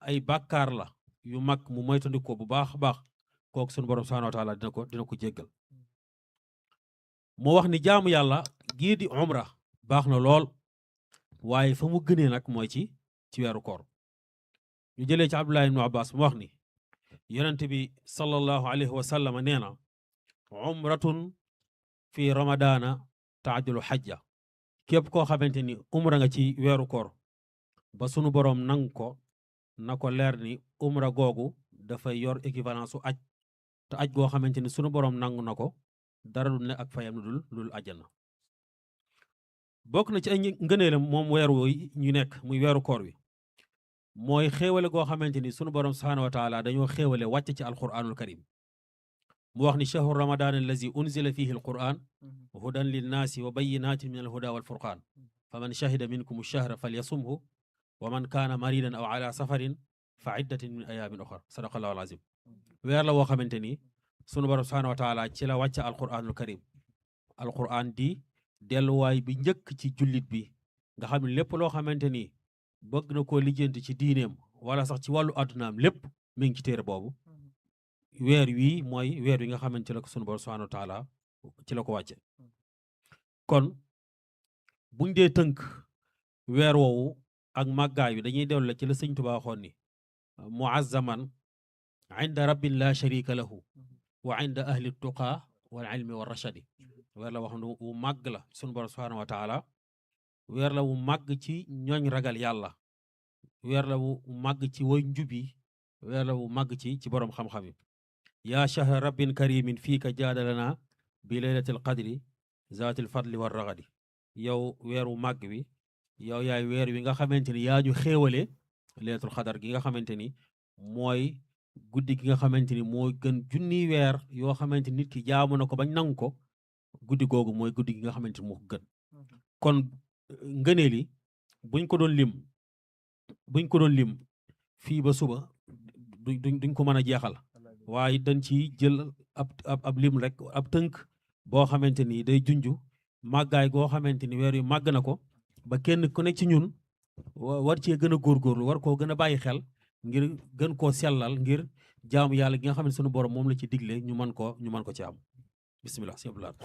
ay bàkkaar la yu mag mu moytandiku ko bu baax a baax kooku sunu borom subhanahu wa taala dina ko jéggal moo wax ni jaamu yàlla gii di umra baax na lool waaye fa mu gënee nag mooy ci weeru koor ñu jëlee ci Abdullah ibnu Abbas mu wax ni yonent bi sallallahu alayhi wa sallam nee na umratun fi ramadana taadilu xajja képp koo xamante ni umra nga ci weeru koor ba sunu borom nang ko na ko leer ni umra googu dafay yor équivalence su aj te aj goo xamante ni sunu borom nangu na ko dara du ne ak fayam dul àjjana bokk na ci ay ngëneelam moom weeru ñu nekk muy weeru koor wi mooy xéewale goo xamante ni sunu borom subhaanahu wa taala dañoo xéewale wàcc ci alquranul karim mu wax ni chahru ramadan allazi unzila fihi alquran hudan linnaasi wa bayinatin min alhuda walfurqan fa man shahida minkum ash-shahra falyasumhu wa man kaana maridan aw ala safarin fa iddatin min ayamin oxar sadaqallahu alazim weer la woo xamante ni sunu borom subhanahu wa taala ci la wàcc alquranul karim alquran di delluwaay bi njëkk ci jullit bi nga xam ne lépp loo xamante ni bëgg na koo lijjanti ci diineem wala sax ci wàllu addunaam lépp mi ngi ci téere boobu weer wii mooy weer wi nga xamante la ko sunu borom subhanahu wa taala ci la ko wàcce kon buñ dee tënk weer woowu ak màggaay bi dañuy dellu la ci la sëñ Tuubaa waxoon ni muazzaman inda rabbin la sharika lahu wa inda ahli tuqa wal ilmi wa rachadi weer la wax ne wu màgg la sunu borom subhanahu wa taala weer la wu màgg ci ñooñ ragal yàlla weer la wu màgg ci way njubi weer la wu màgg ci borom xam-xam yi yaa shahra rabbin karimin fii ka jaadalana bi laylatil qadri zaatil fadli war ragadi yow weer wu màgg wi yow yaay weer wi nga xamante ni yaa ñu xéewale laylatul xadar gi nga xamante ni mooy guddi gi nga xamante ni moo gën junniy weer yoo xamante nit ki jaamu na ko bañ nangu ko guddi googu mooy guddi gi nga xamante ni moo ko gën kon ngëneel yi buñ ko doon lim fii ba suba duñ ko mën a jeexal waaye dañ ci jël ab lim rek ab tënk boo xamante ni day junju màggaay goo xamante ni weer yu màgg na ko ba kenn ku nekk ci ñun war cee gën a góorgóorlu war koo gën a bàyyi xel ngir gën koo sellal ngir jaamu yàlla gi nga xam ne sunu borom moom la ci digle ñu mën ko ci am bismillah